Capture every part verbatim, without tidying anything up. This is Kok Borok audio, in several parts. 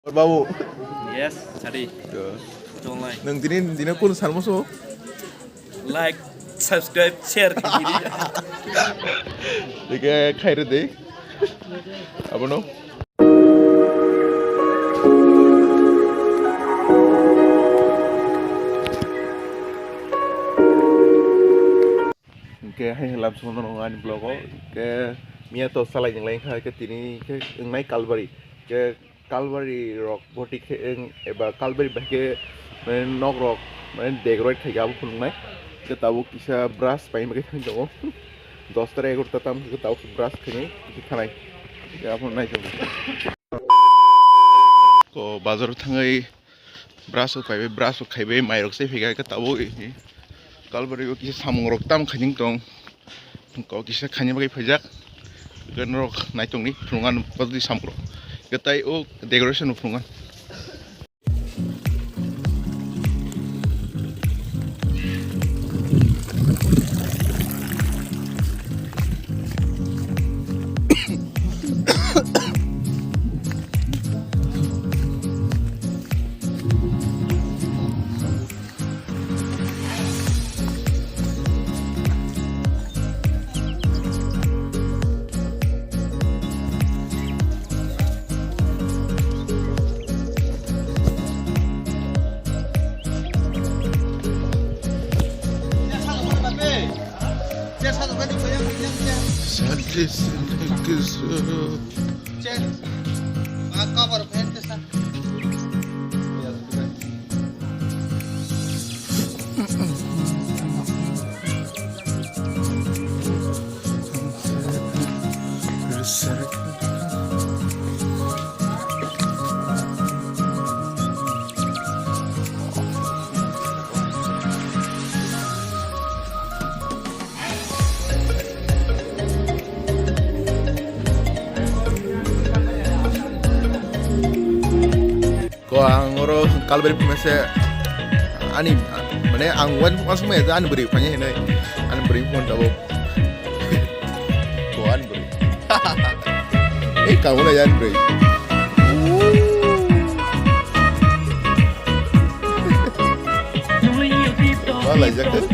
Babu. Yes, sadi. Yo. Chonglai. Nang tini, tini kun salmo so? Like, subscribe, share khaidi. Ike khaire de. Abono. Ke hai helam sono ani vlog o. Ke miya to salai jinglai kha ke tini ke ngai Kalbari. Ke Kalbari rok boti khe eba Kalbari bai khe mane nok rok mane decorate khai abo phunuknai. Ke tabuk kisa brush pai bai thang tongo. Dos tara egarota tam ke tabuk brush khainai kisa thanai. Ke abo nai tongo. Ko bazar thangwi brush rok pai bai brush rok khai bai mai rok se phika ke tabuk Kalbari o kisa samung rok tam khaining tong. Kok kisa khaina bagwi phaijak. Norok naitongni phunuknani phatwi samung rok. Tei o decoration phunuknani. Ko ang oro Kalbari phunuknai se ani, mane, ang uansukma ani bwrwi phanya hinwi ani bwrwi phone tabuk. Ko ani bwrwi. Ei, kamu na yan bwrwi. Wah, laijak tuh.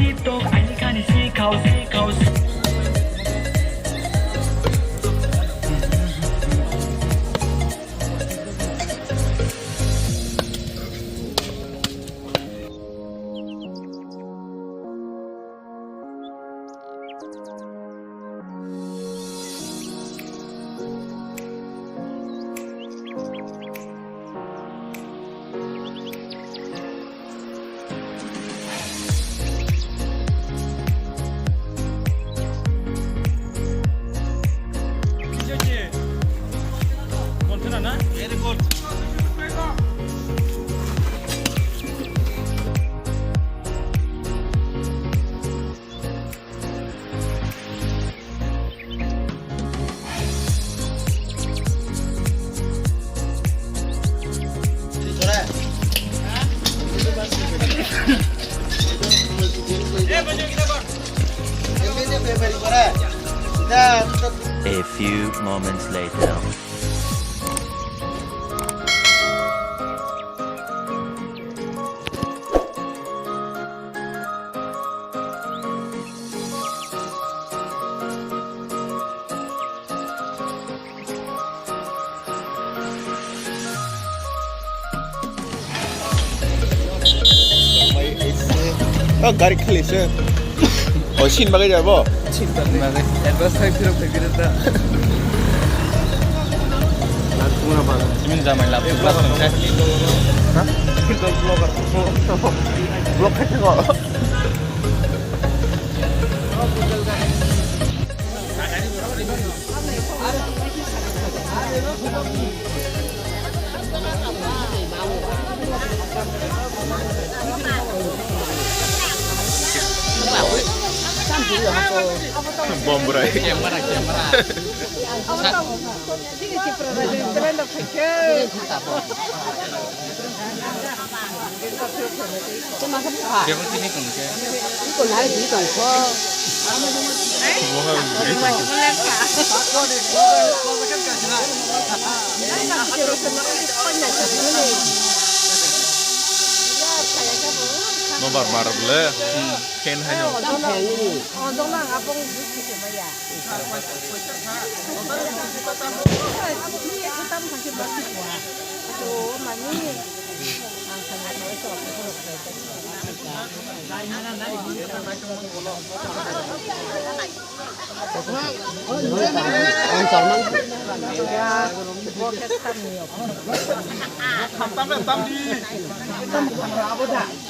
A few moments later. Oh, gari khali se. Oh, sin bagai jabo. Sin bagai. Advance thai phirok phai phirok da. Latung na bala. Simin jamai latung. Vlog khai thago. Bombrai. Nobar mar le. Ken hai no.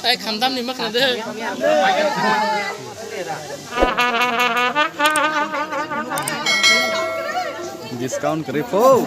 Ai, khamtam ni mak na de. Discount kari po.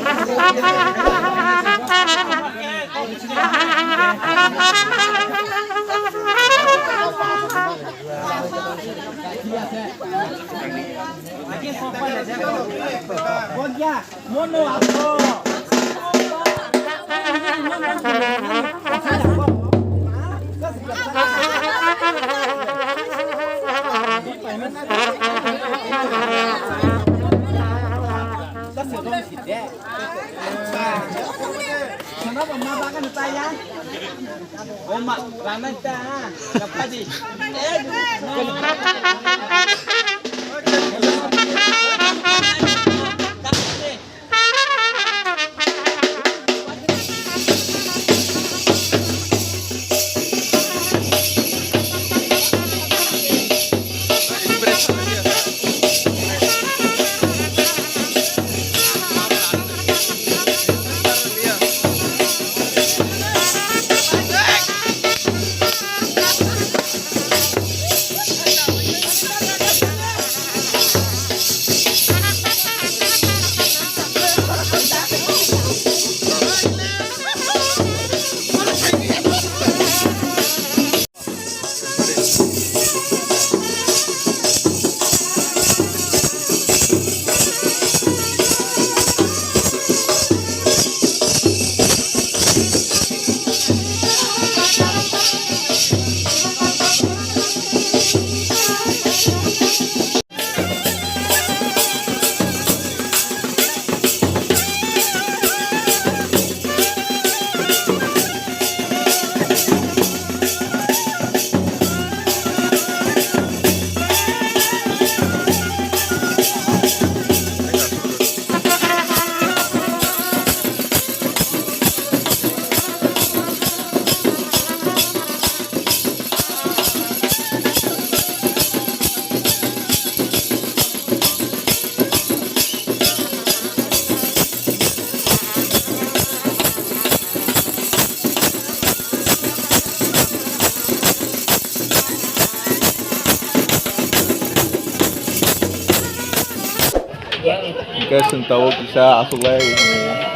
Hingke chwng tabuk kisa achuklai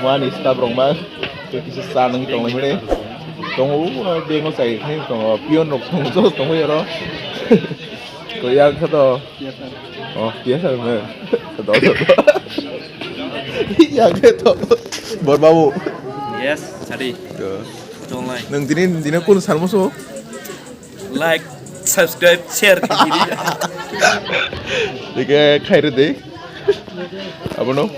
mani staff rok ma tei kisa cha nungwi tonglai mani tongo, uno bag o chai khai tongo, peon rok tongo, joto tongo oro. Ko yang kha to. Oh, yes, sir, man. Yang kha to. Bor babu. Yes, sadi. Tonglai. Nang dini, dini kun salmo so? Like, subscribe, share. Dike khaire de. Abono.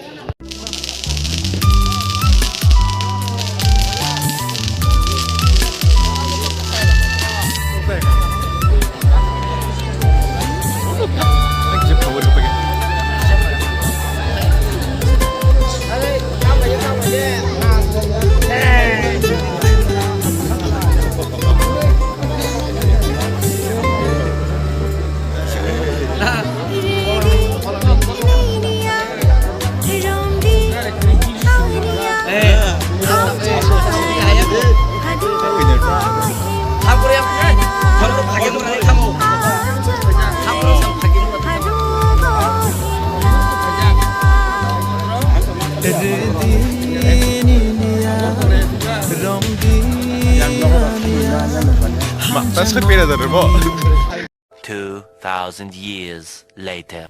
Two thousand years later.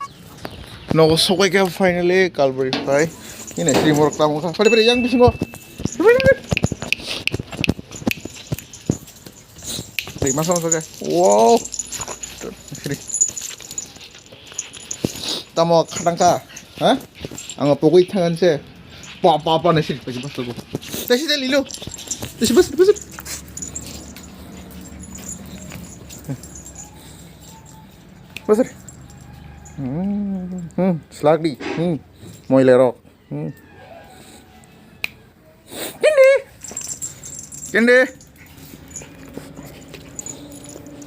Nogo sokai khe finally kalbari phai. Ini sri morok tamo kha. Pare pare yang bisingo. Pare pare. Pare masa masa khe. Wow. Sri. Tamo khatang kha. Ha? Ang pogwi thangan se. Pa pa pa ne sri pagi bas go. Tesi de lilo. Tesi bas bas. Bas. Hmm, hmm, slagdi. Hmm. Moile rok. Hmm. Kende. Kende.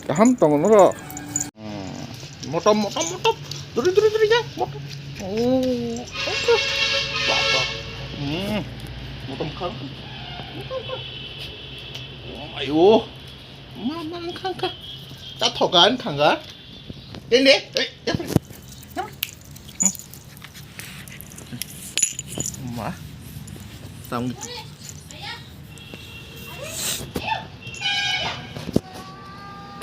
Kaham tongo noro. Hmm. Motom, motom, motom. Duri, duri, duri ya. Motom. Oh. Apa? Hmm. Motom khang. Motom khang. Oh, ayo. Ma, ma, khang, khang. Ta thogan khang ga. Kende. Eh, ya. Ma. Tang.